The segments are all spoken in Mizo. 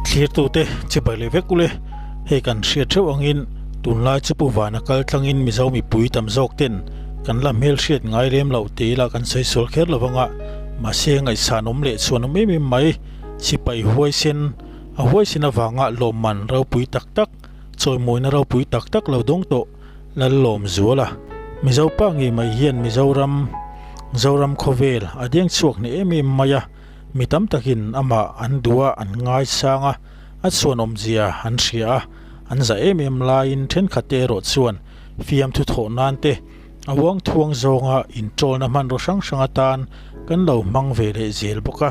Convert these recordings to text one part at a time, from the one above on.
Thlirtute chibai leh vek ule, hei kan hriat theuh angin tunlai chu Pu Vana kal tlangin Mizo mipui tam zawk ten kan la hmelhriat ngai lem loh ti ila kan sawi sual kher lo vanga, mahse ngaihsan awm leh chhuan awm em em mai, sipai huaisen a huaisen avanga lawmman ropui tak tak, chawimawina ropui tak tak lo dawng tawh. Lallawmzuala, Mizo pa ngei mai hian Mizoram, Zoram khawvel a deng chhuak hneh em em mai a, mi tam takin amah an duh a, an ngaisang a, a chhuanawmzia an hria a, an za em em laiin thenkhat te erawh chuan fiamthu thawh nan te, a uang thuang zawnga intawlna hmanraw hrang hrang atan kan lo hmang ve leh zel bawk a.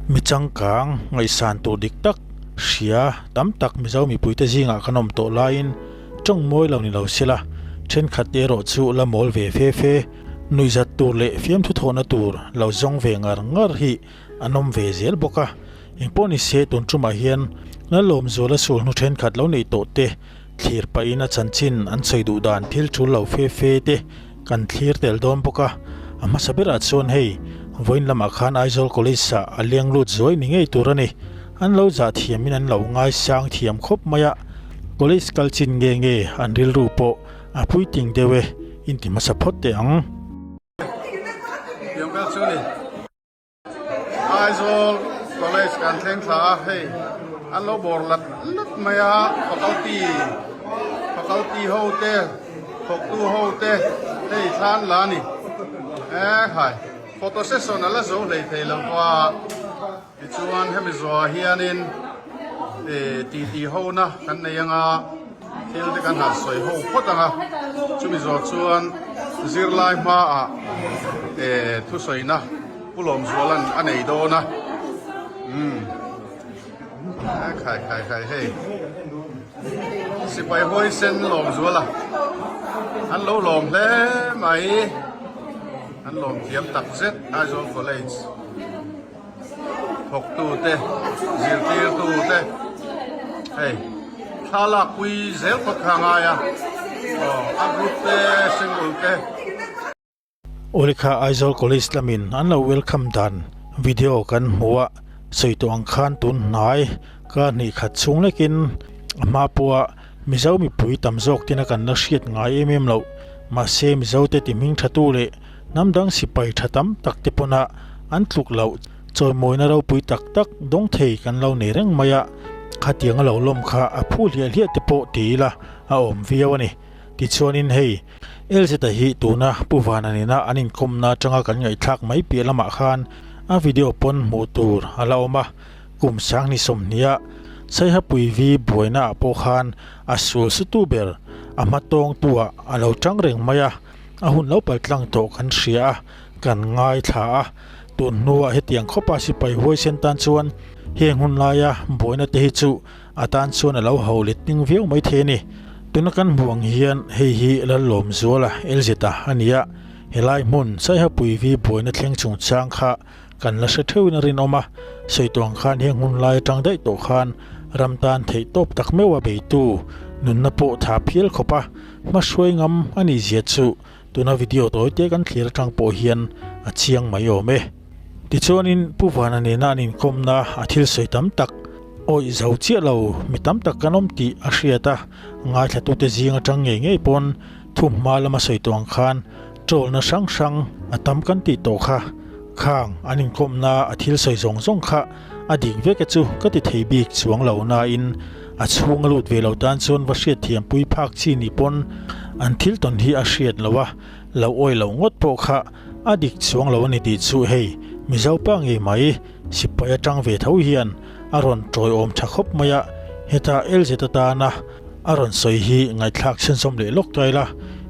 Mi changkang ngaihsan tur dik tak hria tam tak Mizo mipuite zingah kan awm tawh laiin, Tawng mawi lo ni lo sela, thenkhat te erawh chu la mawl ve fe fe, nuihzat tur leh fiamthu thawhna tur lo zawng ve ngar ngar hi an awm ve zel bawk a. Engpawh ni se tun tumah hian Lalawmzuala sulhnu thenkhat lo neih tawh te thlir pahin a chanchin an sawi duh dan thil tul lo fe fe te kan thlir tel dawn bawk a. A hmasa berah chuan hei vawiin lamah khan Aizawl College ah a leng lut zuai ni ngei tur a ni. An lo zah thiamin an lo ngaisang thiam khawp mai a, College kal chin nge nge an rilru pawh a puiting deuh e, inti hmasa phawt teh ang. Tiang vel chu ni. Aizawl College kan thleng thla a, hei an lo bawr lat lat mai a, faculty faculty ho te thawktu ho te hei thla an la a ni. Ekhai photo session a la zo hlei thei lo va. Tichuan hemi zawhah hianin titi hona kan nei anga thil te kan han sawi ho phawt anga chumi zawh chuan zirlai hmaah thusawina Pu Lawmzuala'n a nei dawn a umm khai khai khai hei sipai huaisen Lawmzuala an lo lawm hle mai an lawm thiam takzet Aizawl College. Thawktute, zirtirtute hei thla lakpui zel phawt kha a ngai a, aw a group te single te. Awlekha Aizawl College lamin an lo welcome dan video kan hmu a, sawi tawh ang khan tun hnai kar hnih khat chhung lekin a hma pawha Mizo mipui tam zawk tina kan la hriat ngai em em loh, mahse Mizote ti hming thatu leh Hnam dang sipai tha tam tak te pawn a an tluk loh chawimawina ropui tak tak dawng thei kan lo nei reng mai a, khatiang a lo lawm kha a phu hliah hliah te pawh ti ila a awm viau a ni. Tichuanin hei LZ-a hi tuna Pu Vana nena an inkawmna atanga kan ngaihthlak mai piah lamah khan a video pawn hmuh tur a la awm a, kum sanghnih sawmhniha Saihapui vi buaina ah pawh khan a sual sutu ber a hmatawngtu-ah a lo tang reng mai a. A hun lo pal tlang tawh kan hria a, kan ngaithla a. Tun hnuah hetiang khawpa sipai huaisen tan chuan heng hun laia buaina te hi chu a tan chuan a lo ho let ding viau mai thei a ni. Tuna kan hmuh ang hian hei hi Lallawmzuala, LZ-a, a ni a, helai hmun Saihapui vi buaina thleng chungchang kha kan la hre theuhin a rinawm a, sawi tawh ang khan heng hun lai atang daih tawh khan ram tan theih tawp tak meuh a beitu nunna pawh tha phial khawp a, Hmahruai ngam a nih zia chu tuna video tawi te kan thlir atang pawh hian a chiang mai awm e. Tichuanin Pu Vana nena an inkawmna a thil sawi tam tak awih zo chiah lo mi tam tak kan awm tih a hriat a, ngaithlatute zing atang ngei ngei pawn thu hma lama sawi tawh ang khan tawlna hrang hrang a tam kan tih tawh kha khang an inkawmna a thil sawi zawng zawng kha A dik vek e chu ka ti thei bik chuang lo nain a chhung a lut ve lo tan chuan va hriat thiam pui phak chi ni pawn an thil tawn hi a hriat lo a, lo awi lo ngawt pawh kha a dik chuang lo a ni tih chu hei Mizo pa ngei mai sipai atang ve tho hian a rawn tawiawm tha khawp mai a, heta LZ atana a rawn sawi hi ngaihthlak chhunzawm leh lawk ta ila,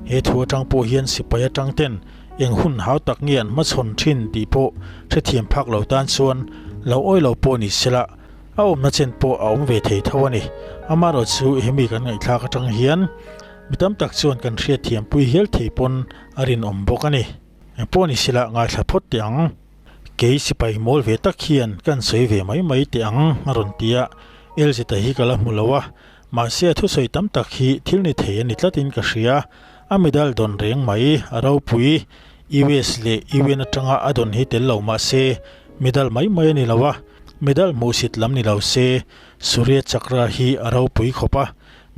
he thu atang pawh hian sipai atang ten Eng hun hau tak nge an hmachhawn thin tih pawh hrethiam phak lo tan chuan lo awi lo pawh ni sela, a awmna chen pawh a awm ve thei tho a ni. Amaherawh chu hemi kan ngaihthlak atang hian mi tam tak chuan kan hriatthiam pui hial thei pawn a rinawm bawk a ni. Eng pawh ni sela ngaithla phawt teh ang. Kei sipai mawl ve tak hian kan sawi ve mai mai teh ang a rawn ti a, Elzeta hi ka la hmu lo a, mahse a thusawi tam tak hi thil ni thei a ni tlatin ka hria. A medal dawn reng mai, a ropui. US leh UN atanga a dawn hi tel lo mah se, medal mai mai a ni lo a. Medal hmuhsit lam ni lo se, Surya Chakra hi a ropui khawp a,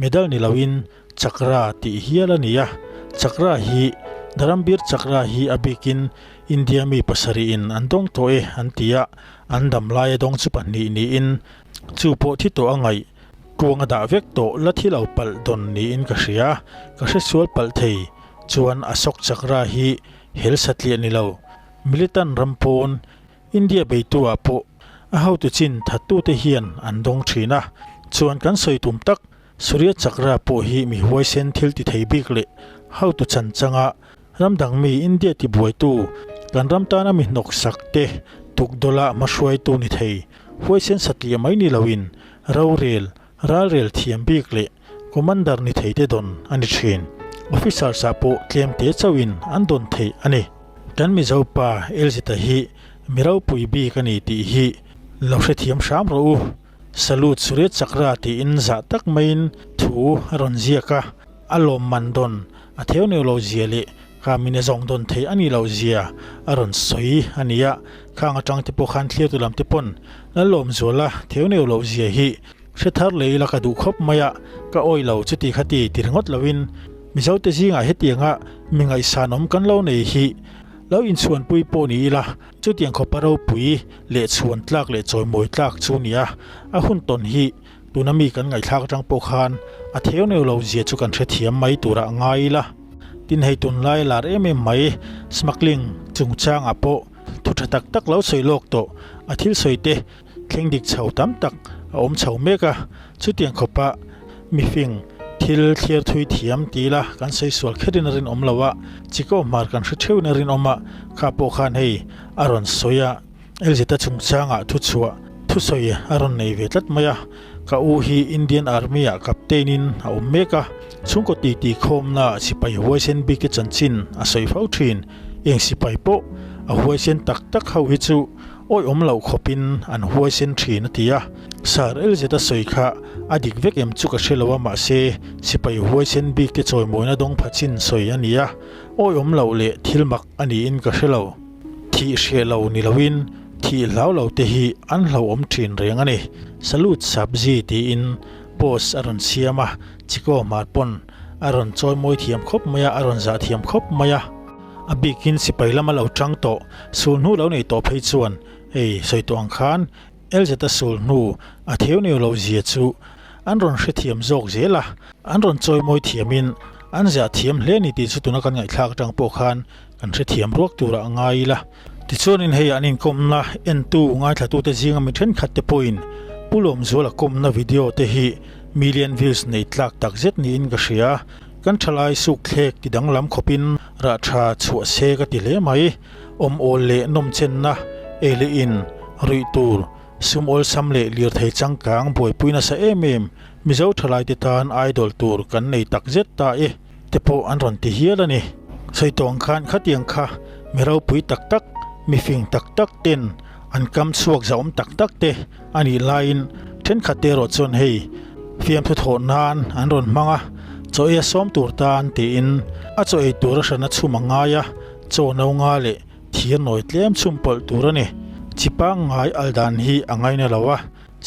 medal ni loin Chakra tih hial a ni a. Chakra hi Dharambir Chakra hi a bikin India mi pasarihin an dawng tawh e an ti a, an dam laia dawng chu pahnih niin chu pawh thi tawh a ngaih kuang a dah vek tawh la thi lo palh dawn niin ka hria, ka hre sual palh thei chuan Ashok Chakra hi hel satliah ni lo militant ram pawn India beitu ah pawh a hotu chin thattute hian an dawng thin a, chuan kan sawi tum tak Surya Chakra pawh hi mi huaisen thil ti thei bik leh hotu chan changa ram dang mi India ti buaitu kan ram tana mi hnawk sak te tukdawla hmahruaitu ni thei huaisen satliah mai ni loin rorel Ralrel thiam bik leh Commander ni thei te dawn a ni thin. Officers ah pawh tlem te chauhin an dawn theih a ni. Kan Mizo pa Elzita hi mi ropui bik a ni tih hi lo hrethiam hram rawh u. Salute Surya Chakra tiin zah tak maiin thu a rawn ziak a, a lawmman dawn a theu neu lo zia leh Kha mine zawng dawn thei a nih loh zia a rawn sawi a ni a, khang atang te pawh khan thlir tu lam te pawn Lalawmzuala theu neu loh zia hi hre thar leh ila ka duh khawp mai a, ka awih lo chuti kha ti ti ringawt loin Mizo te zingah hetianga mi ngaihsanawm kan lo nei hi lo inchhuanpui pawh ni ila chutiang khawpa ropui leh chhuan tlak leh chawimawi tlak chu nia a hun tawn hi tuna mi kan ngaihthlak atang pawh khan a theu neu loh zia chu kan hrethiam mai turah ngai ila. Tin hei tunlai lar em em mai smuggling chungchangah pawh thu tha tak tak lo sawi lawk tawh a thil sawi te thleng dik chho tam tak a awm chho mek a, chutiang khawpa mifing thil thlir thui thiam ti ila kan sawi sual kherin a rinawm lo a, chikaw hmar kan hre theuhin a rinawm a, kha pawh khan hei a rawn sawi a. Elzeta chungchangah thuchhuah thusawi a rawn nei ve tlat mai a, ka u hi Indian Army ah Captain in a awm mek a, chhungkaw titi khawmna ah sipai huaisen bik te chanchin a sawi fo thin, eng sipai pawh a huaisen tak tak ho hi chu awihawm loh khawpin an huaisen thin a ti a, Sir Elzeta sawi kha a dik vek em chu ka hre lo a mahse sipai huaisen bik te chawimawina dawng pha chin sawi a ni a, awihawm loh leh thil mak a niin ka hre lo. Thih hreh lo ni loin thih hlau lo te hi an hlauhawm thin reng a ni. Salute Sabzi tiin post a rawn siam a, Chikaw hmar pawn a rawn chawimawi thiam khawp mai a, a rawn zah thiam khawp mai a. A bikin sipai lama lo tang tawh, sulhnu lo nei tawh phei chuan hei sawi tawh ang khan LZ-a sulhnu a theu neu loh zia chu an rawn hrethiam zawk zel a, an rawn chawimawi thiamin an zah thiam hle a ni tih chu tuna kan ngaihthlak atang pawh khan Kan hrethiam ruak turah a ngai ila. Tichuanin hei an inkawmna entu ngaithlatute zinga mi thenkhat te pawhin Pu Lawmzuala kawmna video te hi million views nei tlak tak zet niin ka hria. Kan thalai sukthlek ti danglam khawpin rah tha chhuah se ka ti hle mai. Awm awl leh nawmchenna, ei leh in, ruih tur, sum awlsam leh lirthei changkang buaipui nasa em em Mizo thalaite tan idol tur kan nei tak zet ta e. te pawh an rawn ti hial a ni. Sawi tawh ang khan khatiang kha mi ropui tak tak, mi fing tak tak ten an kam chhuak zahawm tak tak te a nih laiin thenkhat te erawh chuan hei fiamthu thawh nan an rawn hmang a, chaw ei a sawm tur tan tiin a chaw ei tur a hrana chhum a ngai a, chaw no nga leh thir nawi tlem chhum pawlh tur a ni. Chi pangngai al dan hi a ngaina lo a.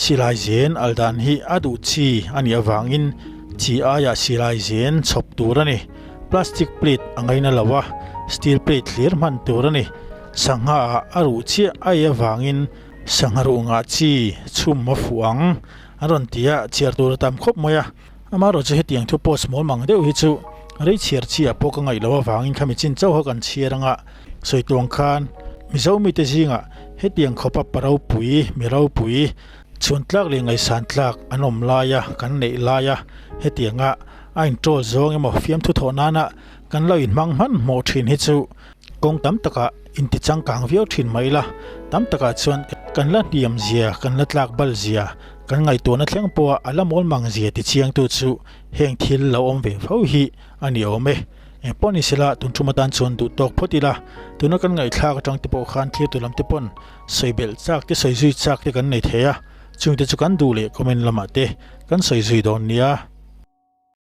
Silai zen al dan hi a duh chi a nih avangin chi aiah silai zen chhawp tur a ni. Plastic plate a ngaina lo a, steel plate hlir hman tur a ni. Sangha ah a ruh chiah a ei avangin sangha ruh ngah chi chhum a fuh ang an rawn ti a, chhiar tur a tam khawp mai a. Amaherawh chu hetiang thu post mawl mang deuh hi chu rei chhiar chi ah pawh ka ngaih loh avangin khami chin chauha kan chhiar anga sawi tuang khan Mizo mite zingah hetiang khawpa pa ropui, mi ropui, chhuan tlak leh ngaihsan tlak an awm laia kan neih laia hetianga a introll zawng emaw fiamthu thawh nana kan lo inhmang hmanhmawh thin hi chu Kawng tam takah inti changkang viau thin mai ila, tam takah chuan kan la hniam zia, kan la tlak bal zia, kan ngaihtuahna thleng pawha a la mawl mang zia ti chiangtu chu heng thil lo awm ve fo hi a ni awm e. Eng pawh ni sela, tun tum atan chuan duh tawk phawt ila, tuna kan ngaihthlak atang te pawh khan thlir tu lam te pawn sawi belh chak te sawi zui chak te kan nei thei a, chungte chu kan duh leh comment lamah te kan sawi zui dawn nia.